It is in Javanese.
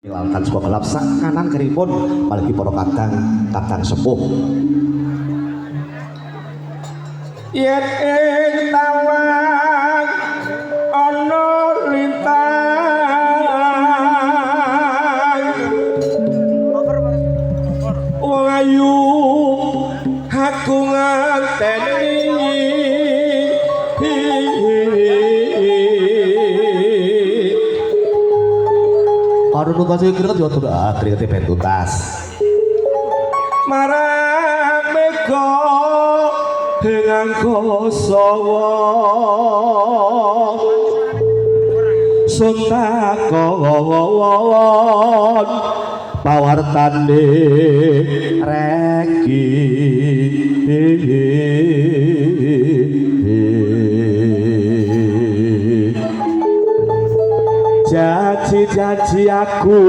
Milalkan saka gelap sak kanan kiripun malih para kadang kadang sepuh. Yen ing tawang ana lintang, wong ayu aku nganteni. Karo nuntas iki kira yo ah kringete ben tuntas. Marang mega ing angkasa sun takon pawartane regi. Janji-janji aku.